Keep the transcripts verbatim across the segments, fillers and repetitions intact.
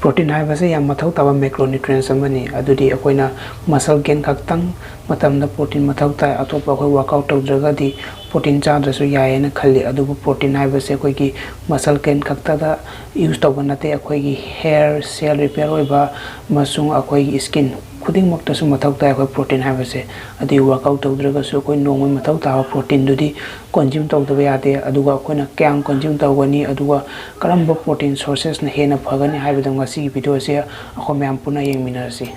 Protein ꯍꯥꯏꯕꯁꯦ ꯌꯥꯝ ꯃꯊꯧ ꯇꯥꯕ macronutrients ꯑꯃꯅꯤ꯫ ꯑꯗꯨꯗꯤ ꯑꯩꯈꯣꯏꯅ muscle gain ꯈꯛꯇꯪ ꯃꯇꯝꯗ protein ꯃꯊꯧ ꯇꯥꯏ, ꯑꯇꯣꯞꯄ ꯑꯩꯈꯣꯏ workout ꯇꯧꯗ꯭ꯔꯒꯗꯤ protein ꯆꯥꯗ꯭ꯔꯁꯨ ꯌꯥꯏꯌꯦꯅ ꯈꯜꯂꯤ꯫ ꯑꯗꯨꯕꯨ protein ꯍꯥꯏꯕꯁꯦ ꯑꯩꯈꯣꯏꯒꯤ muscle gain ꯈꯛꯇꯗ use ꯇꯧꯕ ꯅꯠꯇꯦ, ꯑꯩꯈꯣꯏꯒꯤ hair cell repair ꯑꯣꯏꯕ ꯑꯃꯁꯨꯡ ꯑꯩꯈꯣꯏꯒꯤ skin ꯈꯨꯗꯤꯡꯃꯛꯇꯁꯨ ꯃꯊꯧ ꯇꯥꯏ ꯑꯩꯈꯣꯏ protein ꯍꯥꯏꯕꯁꯦ꯫ ꯑꯗꯨꯒꯤ workout ꯇꯧꯗ꯭ꯔꯒꯁꯨ ꯑꯩꯈꯣꯏ ꯅꯣꯡꯃꯒꯤ ꯃꯊꯧ ꯇꯥꯕ protein ꯗꯨꯗꯤ consume ꯇꯧꯗꯕ ꯌꯥꯗꯦ꯫ ꯑꯗꯨꯒ ꯑꯩꯈꯣꯏꯅ ꯀꯌꯥꯝ consume ꯇꯧꯒꯅꯤ, ꯑꯗꯨꯒ ꯀꯔꯝꯕ protein sources ꯅ ꯍꯦꯟꯅ ꯐꯒꯅꯤ ꯍꯥꯏꯕꯗꯣ ꯉꯁꯤꯒꯤ video ꯁꯦ ꯑꯩꯈꯣꯏ ꯃꯌꯥꯝ ꯄꯨꯟꯅ ꯌꯦꯡꯃꯤꯟꯅꯔꯁꯤ꯫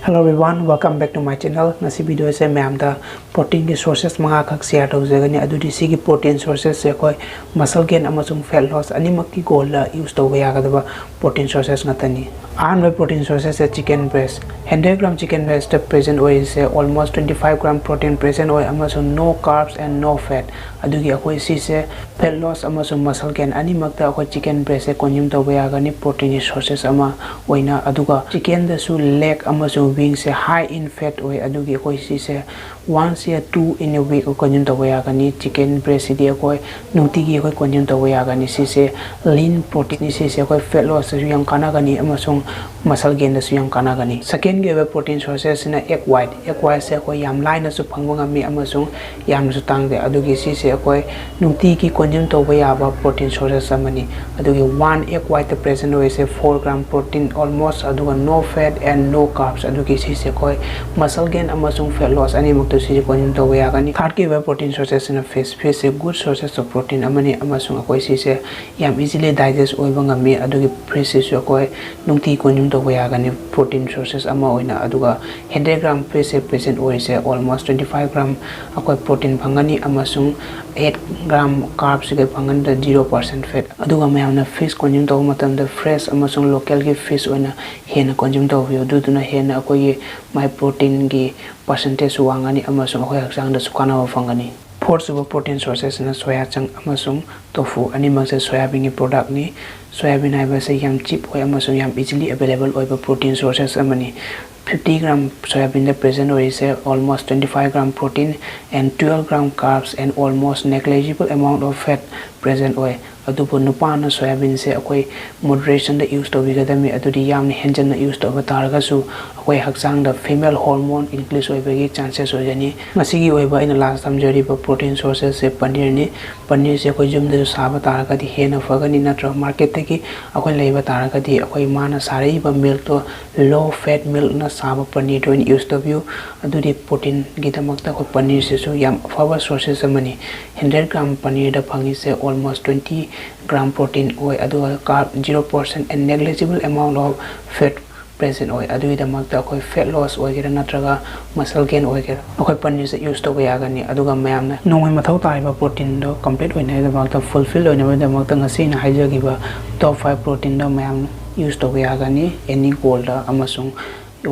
Hello everyone, welcome back to my channel. ꯉꯁꯤ video ꯁꯦ ꯃꯌꯥꯝꯗ protein ꯒꯤ sources ꯃꯉꯥ ꯈꯛ share ꯇꯧꯖꯒꯅꯤ꯫ ꯑꯗꯨꯗꯤ ꯁꯤꯒꯤ protein sources ꯁꯦ ꯑꯩꯈꯣꯏ muscle gain ꯑꯃꯁꯨꯡ fat loss ꯑꯅꯤꯃꯛꯀꯤ goal ꯗ use ꯇꯧꯕ ꯌꯥꯒꯗꯕ protein sources ꯉꯥꯛꯇꯅꯤ꯫ ꯑꯍꯥꯟꯕ protein sources ꯁꯦ chicken breast꯫ Hundred gram chicken breast ꯇ present ꯑꯣꯏꯔꯤꯁꯦ almost twenty five gram protein present ꯑꯣꯏ ꯑꯃꯁꯨꯡ no carbs and no fat꯫ ꯑꯗꯨꯒꯤ ꯑꯩꯈꯣꯏ ꯁꯤꯁꯦ fat loss ꯑꯃꯁꯨꯡ muscle gain ꯑꯅꯤꯃꯛꯇ ꯑꯩꯈꯣꯏ chicken breast ꯁꯦ consume ꯇꯧꯕ ꯌꯥꯒꯅꯤ protein ꯒꯤ sources ꯑꯃ ꯑꯣꯏꯅ꯫ ꯑꯗꯨꯒ chicken ꯗꯁꯨ leg ꯑꯃꯁꯨꯡ wing say high in fat ꯑꯣꯏ, ꯑꯗꯨꯒꯤ ꯑꯩꯈꯣꯏ ꯁꯤꯁꯦ once a two in a week consume ꯇꯧꯕ ꯌꯥꯒꯅꯤ꯫ Chicken breast ꯁꯤꯗꯤ ꯑꯩꯈꯣꯏ ꯅꯨꯡꯇꯤꯒꯤ ꯑꯩꯈꯣꯏ consume ꯇꯧꯕ ꯌꯥꯒꯅꯤ꯫ ꯁꯤꯁꯦ lean protein ꯅꯤ, ꯁꯤꯁꯦ ꯑꯩꯈꯣꯏ fat loss ꯇꯁꯨ ꯌꯥꯝ ꯀꯥꯟꯅꯒꯅꯤ ꯑꯃꯁꯨꯡ muscle gain ꯗꯁꯨ ꯌꯥꯝ ꯀꯥꯟꯅꯒꯅꯤ꯫ Second ꯒꯤ ꯑꯣꯏꯕ protein sources ꯁꯤꯅ egg white꯫ Egg white ꯁꯦ ꯑꯩꯈꯣꯏ ꯌꯥꯝ ꯂꯥꯏꯅꯁꯨ ꯐꯪꯕ ꯉꯝꯃꯤ ꯑꯃꯁꯨꯡ ꯌꯥꯝꯅꯁꯨ ꯇꯥꯡꯗꯦ꯫ ꯑꯗꯨꯒꯤ ꯁꯤꯁꯦ ꯑꯩꯈꯣꯏ ꯅꯨꯡꯇꯤꯒꯤ consume ꯇꯧꯕ ꯌꯥꯕ protein sources ꯑꯃꯅꯤ꯫ ꯑꯗꯨꯒꯤ one egg white ꯇ present ꯑꯣꯏꯔꯤꯁꯦ four gram protein almost, ꯑꯗꯨꯒ no fat and no carbs꯫ ꯑꯗꯨꯒꯤ ꯁꯤꯁꯦ ꯑꯩꯈꯣꯏ muscle gain ꯑꯃꯁꯨꯡ fat loss ꯑꯅꯤꯃꯛꯇ ꯁꯤꯁꯦ consume ꯇꯧꯕ ꯌꯥꯒꯅꯤ꯫ Third ꯀꯤ ꯑꯣꯏꯕ protein sources ꯁꯤꯅ fish꯫ Fish say good sources of protein ꯑꯃꯅꯤ ꯑꯃꯁꯨꯡ ꯑꯩꯈꯣꯏ ꯁꯤꯁꯦ ꯌꯥꯝ easily digest ꯑꯣꯏꯕ ꯉꯝꯃꯤ꯫ ꯑꯗꯨꯒꯤ fish ꯁꯤꯁꯨ ꯑꯩꯈꯣꯏ ꯅꯨꯡꯇꯤ consume ꯇꯧꯕ ꯌꯥꯒꯅꯤ protein sources ꯑꯃ ꯑꯣꯏꯅ꯫ ꯑꯗꯨꯒ hundred gram fish ꯁꯦ present ꯑꯣꯏꯔꯤꯁꯦ almost twenty five gram ꯑꯩꯈꯣꯏ protein ꯐꯪꯒꯅꯤ ꯑꯃꯁꯨꯡ eight gram carbs ꯁꯤꯒ ꯐꯪꯒꯅꯤ, zero percent fat꯫ ꯑꯗꯨꯒ ꯃꯌꯥꯝꯅ fish consume ꯇꯧꯕ ꯃꯇꯝꯗ fresh ꯑꯃꯁꯨꯡ local ꯒꯤ fish ꯑꯣꯏꯅ ꯍꯦꯟꯅ consume ꯇꯧꯕꯤꯌꯨ, ꯑꯗꯨꯗꯨꯅ ꯍꯦꯟꯅ ꯑꯩꯈꯣꯏꯒꯤ ꯃꯥꯏ protein ꯒꯤ percentage ꯁꯨ ꯋꯥꯡꯒꯅꯤ ꯑꯃꯁꯨꯡ ꯑꯩꯈꯣꯏ ꯍꯛꯆꯥꯡꯗꯁꯨ ꯀꯥꯟꯅꯕ ꯐꯪꯒꯅꯤ꯫ Fourth ꯁꯨꯕ protein sources ꯁꯤꯅ soya chunk ꯑꯃꯁꯨꯡ tofu꯫ ꯑꯅꯤꯃꯛꯁꯦ soyabean ꯒꯤ product ꯅꯤ꯫ Soyabean ꯍꯥꯏꯕꯁꯦ ꯌꯥꯝ cheap ꯑꯣꯏ ꯑꯃꯁꯨꯡ ꯌꯥꯝ easily available ꯑꯣꯏꯕ protein sources ꯑꯃꯅꯤ꯫ Fifty gram soyabean ꯗ present ꯑꯣꯏꯔꯤꯁꯦ almost twenty five gram protein and twelve gram carbs and almost negligible amount of fat present ꯑꯣꯏ꯫ ꯑꯗꯨꯕꯨ ꯅꯨꯄꯥꯅ soyabean ꯁꯦ ꯑꯩꯈꯣꯏ moderation ꯗ use ꯇꯧꯕꯤꯒꯗꯕꯅꯤ꯫ ꯑꯗꯨꯗꯤ ꯌꯥꯝꯅ ꯍꯦꯟꯖꯟꯅ use ꯇꯧꯕ ꯇꯥꯔꯒꯁꯨ ꯑꯩꯈꯣꯏ ꯍꯛꯆꯥꯡꯗ female hormone increase ꯑꯣꯏꯕꯒꯤ chances ꯑꯣꯏꯒꯅꯤ꯫ ꯃꯁꯤꯒꯤ ꯑꯣꯏꯕ ꯑꯩꯅ last ꯊꯝꯖꯔꯤꯕ protein sources ꯁꯦ ꯄꯅꯤꯔꯅꯤ꯫ ꯄꯅꯤꯔꯁꯦ ꯑꯩꯈꯣꯏ ꯌꯨꯝꯗꯁꯨ ꯁꯥꯕ ꯇꯥꯔꯒꯗꯤ ꯍꯦꯟꯅ ꯐꯒꯅꯤ, ꯅꯠꯇ꯭ꯔꯒ market ꯇꯒꯤ ꯑꯩꯈꯣꯏ ꯂꯩꯕ ꯇꯥꯔꯒꯗꯤ ꯑꯩꯈꯣꯏ ꯃꯥꯅ ꯁꯥꯔꯛꯏꯕ milk ꯇꯣ, low fat milk ꯅ ꯁꯥꯕ ꯄꯅꯤꯔꯗꯣ ꯑꯣꯏꯅ use ꯇꯧꯕꯤꯌꯨ꯫ ꯑꯗꯨꯗꯤ protein ꯒꯤꯗꯃꯛꯇ ꯑꯩꯈꯣꯏ ꯄꯅꯤꯔꯁꯤꯁꯨ ꯌꯥꯝ ꯑꯐꯕ sources ꯑꯃꯅꯤ꯫ Hundred gram ꯄꯅꯤꯔꯗ ꯐꯪꯉꯤꯁꯦ almost twenty gram protein ꯑꯣꯏ, ꯑꯗꯨꯒ carb zero percent and negligible amount of fat present ꯑꯣꯏ꯫ ꯑꯗꯨꯒꯤꯗꯃꯛꯇ ꯑꯩꯈꯣꯏ fat loss ꯑꯣꯏꯒꯦꯔꯥ ꯅꯠꯇ꯭ꯔꯒ muscle gain ꯑꯣꯏꯒꯦꯔꯥ, ꯑꯩꯈꯣꯏ ꯄꯅꯤꯔꯁꯦ use ꯇꯧꯕ ꯌꯥꯒꯅꯤ꯫ ꯑꯗꯨꯒ ꯃꯌꯥꯝꯅ ꯅꯣꯡꯃꯩ ꯃꯊꯧ ꯇꯥꯔꯤꯕ protein ꯗꯣ complete ꯑꯣꯏꯅꯕꯒꯤꯗꯃꯛꯇ, fulfill ꯑꯣꯏꯅꯕꯒꯤꯗꯃꯛꯇ ꯉꯁꯤ ꯑꯩꯅ ꯍꯥꯏꯖꯈꯤꯕ top five protein ꯗꯣ ꯃꯌꯥꯝꯅ use ꯇꯧꯕ ꯌꯥꯒꯅꯤ any goal ꯗ꯫ ꯑꯃꯁꯨꯡ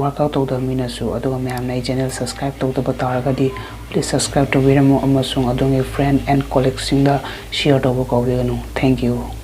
workout ꯇꯧꯗꯕ ꯃꯤꯅꯁꯨ꯫ ꯑꯗꯨꯒ ꯃꯌꯥꯝꯅ ꯑꯩ channel subscribe ꯇꯧꯗꯕ ꯇꯥꯔꯒꯗꯤ please subscribe ꯇꯧꯕꯤꯔꯝꯃꯨ, ꯑꯃꯁꯨꯡ ꯑꯗꯣꯝꯒꯤ friend and colleague ꯁꯤꯡꯗ share ꯇꯧꯕ ꯀꯥꯎꯕꯤꯒꯅꯨ꯫ Thank you꯫